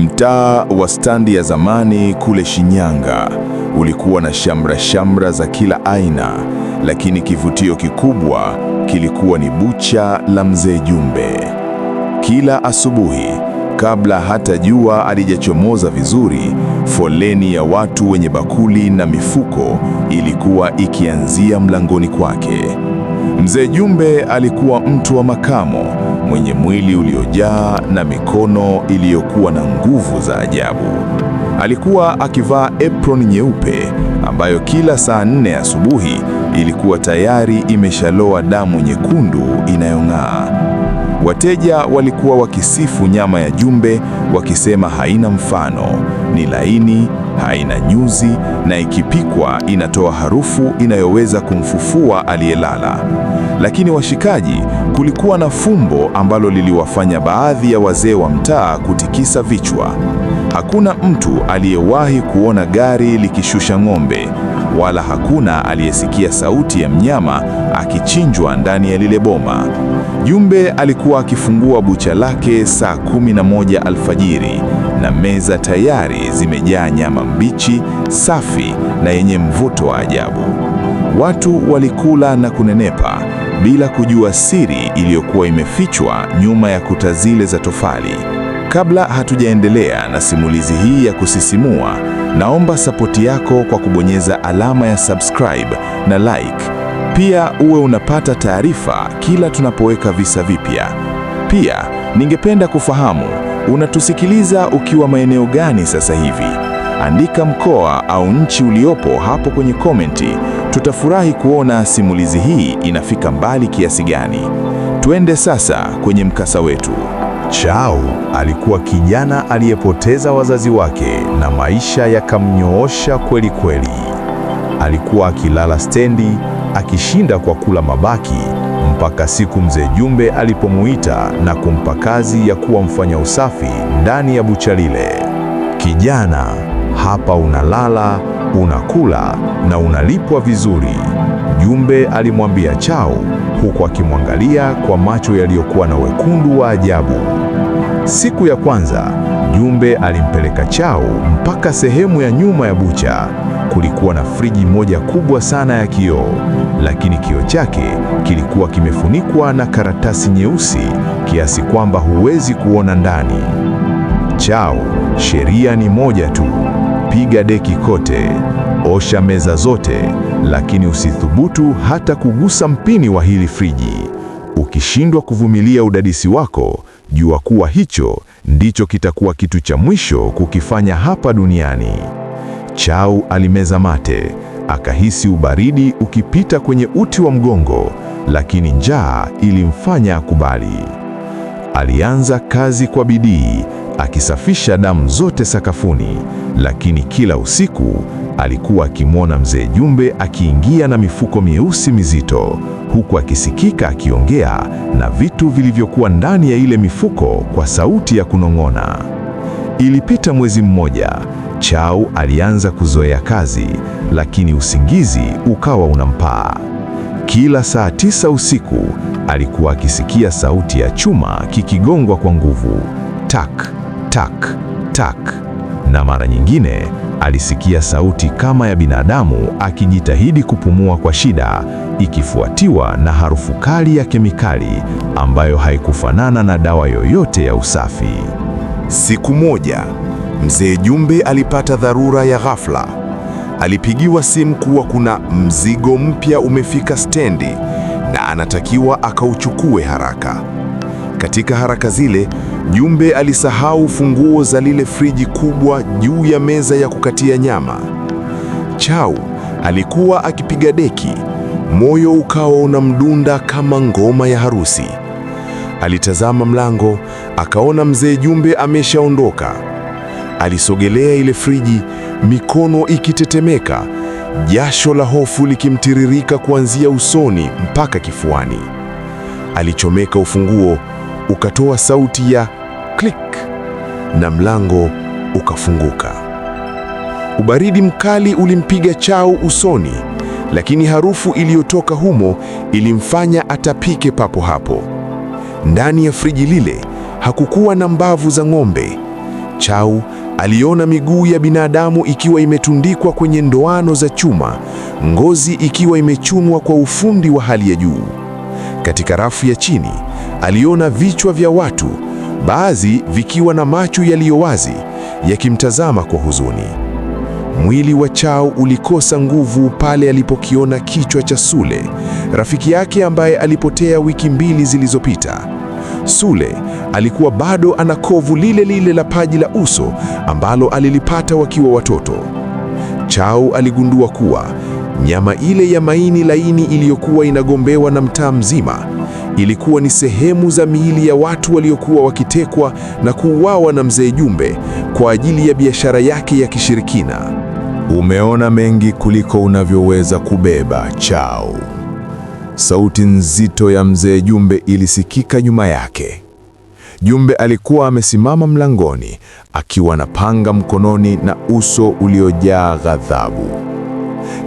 Mtaa wa standi ya zamani kule Shinyanga ulikuwa na shamra shamra za kila aina, lakini kivutio kikubwa kilikuwa ni bucha la Mzee Jumbe. Kila asubuhi, kabla hata jua halijachomoza vizuri, foleni ya watu wenye bakuli na mifuko ilikuwa ikianzia mlangoni kwake. Mzee Jumbe alikuwa mtu wa makamo, mwenye mwili uliojaa na mikono iliyokuwa na nguvu za ajabu. Alikuwa akivaa apron nyeupe ambayo kila saa 4 asubuhi ilikuwa tayari imeshaloa damu nyekundu inayong'aa. Wateja walikuwa wakisifu nyama ya Jumbe wakisema haina mfano, ni laini, haina nyuzi na ikipikwa inatoa harufu inayoweza kumfufua aliyelala. Lakini washikaji, kulikuwa na fumbo ambalo liliwafanya baadhi ya wazee wa mtaa kutikisa vichwa. Hakuna mtu aliyewahi kuona gari likishusha ng'ombe, wala hakuna aliyesikia sauti ya mnyama akichinjwa ndani ya lile boma. Jumbe alikuwa akifungua bucha lake saa 11 alfajiri na meza tayari zimejaa nyama mbichi, safi na yenye mvuto wa ajabu. Watu walikula na kunenepa bila kujua siri iliyokuwa imefichwa nyuma ya kuta zile za tofali. Kabla hatujaendelea na simulizi hii ya kusisimua, naomba sapoti yako kwa kubonyeza alama ya subscribe na like. Pia uwe unapata taarifa kila tunapoweka visa vipya. Pia ningependa kufahamu unatusikiliza ukiwa maeneo gani sasa hivi? Andika mkoa au nchi uliopo hapo kwenye komenti. Tutafurahi kuona simulizi hii inafika mbali kiasi gani. Twende sasa kwenye mkasa wetu. Chau alikuwa kijana aliyepoteza wazazi wake na maisha yakamnyoosha kweli kweli. Alikuwa akilala stendi, akishinda kwa kula mabaki mpaka siku Mzee Jumbe alipomuita na kumpa kazi ya kuwa mfanya usafi ndani ya bucha lile. Kijana, hapa unalala, unakula na unalipwa vizuri, Jumbe alimwambia Chau huku akimwangalia kwa macho yaliyokuwa na wekundu wa ajabu. Siku ya kwanza, Jumbe alimpeleka Chau mpaka sehemu ya nyuma ya bucha. Kulikuwa na friji moja kubwa sana ya kioo, lakini kioo chake kilikuwa kimefunikwa na karatasi nyeusi kiasi kwamba huwezi kuona ndani. Chau, sheria ni moja tu: piga deki kote, osha meza zote, lakini usithubutu hata kugusa mpini wa hili friji. Ukishindwa kuvumilia udadisi wako, jua kuwa hicho ndicho kitakuwa kitu cha mwisho kukifanya hapa duniani. Chau alimeza mate, akahisi ubaridi ukipita kwenye uti wa mgongo, lakini njaa ilimfanya akubali. Alianza kazi kwa bidii, akisafisha damu zote sakafuni, lakini kila usiku alikuwa akimwona Mzee Jumbe akiingia na mifuko mieusi mizito, huku akisikika akiongea na vitu vilivyokuwa ndani ya ile mifuko kwa sauti ya kunong'ona. Ilipita mwezi mmoja, Chau alianza kuzoea kazi, lakini usingizi ukawa unampaa. Kila saa 9 usiku alikuwa akisikia sauti ya chuma kikigongwa kwa nguvu, tak tak tak, na mara nyingine alisikia sauti kama ya binadamu akijitahidi kupumua kwa shida, ikifuatiwa na harufu kali ya kemikali ambayo haikufanana na dawa yoyote ya usafi. Siku moja, Mzee Jumbe alipata dharura ya ghafla. Alipigiwa simu kuwa kuna mzigo mpya umefika stendi na anatakiwa akauchukue haraka. Katika haraka zile, Jumbe alisahau funguo za lile friji kubwa juu ya meza ya kukatia nyama. Chau alikuwa akipiga deki, moyo ukawa unamdunda kama ngoma ya harusi. Alitazama mlango, akaona Mzee Jumbe ameshaondoka. Alisogelea ile friji, mikono ikitetemeka, jasho la hofu likimtiririka kuanzia usoni mpaka kifuani. Alichomeka ufunguo, ukatoa sauti ya click na mlango ukafunguka. Ubaridi mkali ulimpiga Chau usoni, lakini harufu iliyotoka humo ilimfanya atapike papo hapo. Ndani ya friji lile hakukuwa na mbavu za ng'ombe. Chau aliona miguu ya binadamu ikiwa imetundikwa kwenye ndoano za chuma, ngozi ikiwa imechunwa kwa ufundi wa hali ya juu. Katika rafu ya chini, aliona vichwa vya watu, baadhi vikiwa na macho yaliyo wazi, yakimtazama kwa huzuni. Mwili wa Chau ulikosa nguvu pale alipokiona kichwa cha Sule, rafiki yake ambaye alipotea wiki 2 zilizopita. Sule alikuwa bado ana kovu lile lile la paji la uso ambalo alilipata wakiwa watoto. Chau aligundua kuwa nyama ile ya maini laini iliyokuwa inagombewa na mtaa mzima ilikuwa ni sehemu za miili ya watu waliokuwa wakitekwa na kuuawa na Mzee Jumbe kwa ajili ya biashara yake ya kishirikina. Umeona mengi kuliko unavyoweza kubeba, Chau. Sauti nzito ya Mzee Jumbe ilisikika nyuma yake. Jumbe alikuwa amesimama mlangoni akiwa na panga mkononi na uso uliojaa ghadhabu.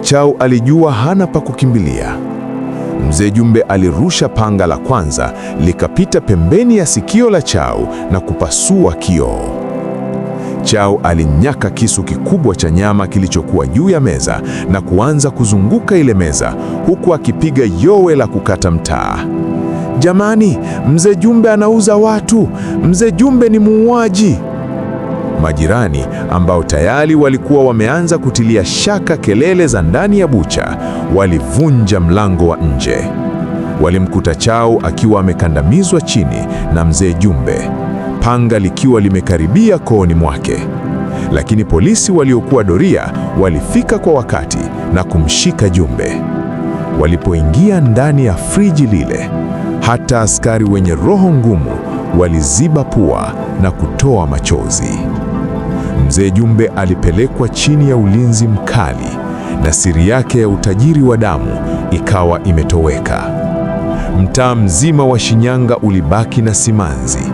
Chau alijua hana pa kukimbilia. Mzee Jumbe alirusha panga la kwanza likapita pembeni ya sikio la Chau na kupasua kioo. Chau alinyaka kisu kikubwa cha nyama kilichokuwa juu ya meza na kuanza kuzunguka ile meza huku akipiga yowe la kukata mtaa. Jamani, Mzee Jumbe anauza watu! Mzee Jumbe ni muuaji! Majirani ambao tayari walikuwa wameanza kutilia shaka kelele za ndani ya bucha walivunja mlango wa nje. Walimkuta Chau akiwa amekandamizwa chini na Mzee Jumbe, panga likiwa limekaribia kooni mwake. Lakini polisi waliokuwa doria walifika kwa wakati na kumshika Jumbe. Walipoingia ndani ya friji lile, hata askari wenye roho ngumu waliziba pua na kutoa machozi. Mzee Jumbe alipelekwa chini ya ulinzi mkali na siri yake ya utajiri wa damu ikawa imetoweka. Mtaa mzima wa Shinyanga ulibaki na simanzi.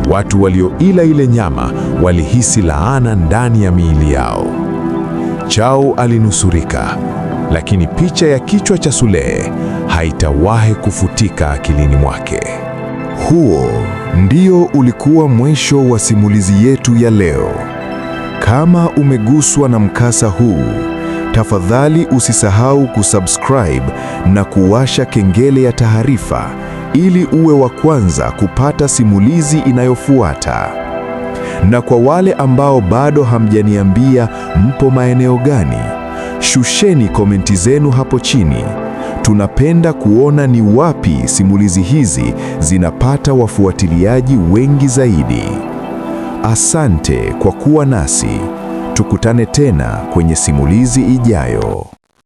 Watu walioila ile nyama walihisi laana ndani ya miili yao. Chau alinusurika, lakini picha ya kichwa cha Sulehe haitawahi kufutika akilini mwake. Huo ndio ulikuwa mwisho wa simulizi yetu ya leo. Kama umeguswa na mkasa huu, tafadhali usisahau kusubscribe na kuwasha kengele ya taarifa ili uwe wa kwanza kupata simulizi inayofuata. Na kwa wale ambao bado hamjaniambia mpo maeneo gani, shusheni komenti zenu hapo chini. Tunapenda kuona ni wapi simulizi hizi zinapata wafuatiliaji wengi zaidi. Asante kwa kuwa nasi. Tukutane tena kwenye simulizi ijayo.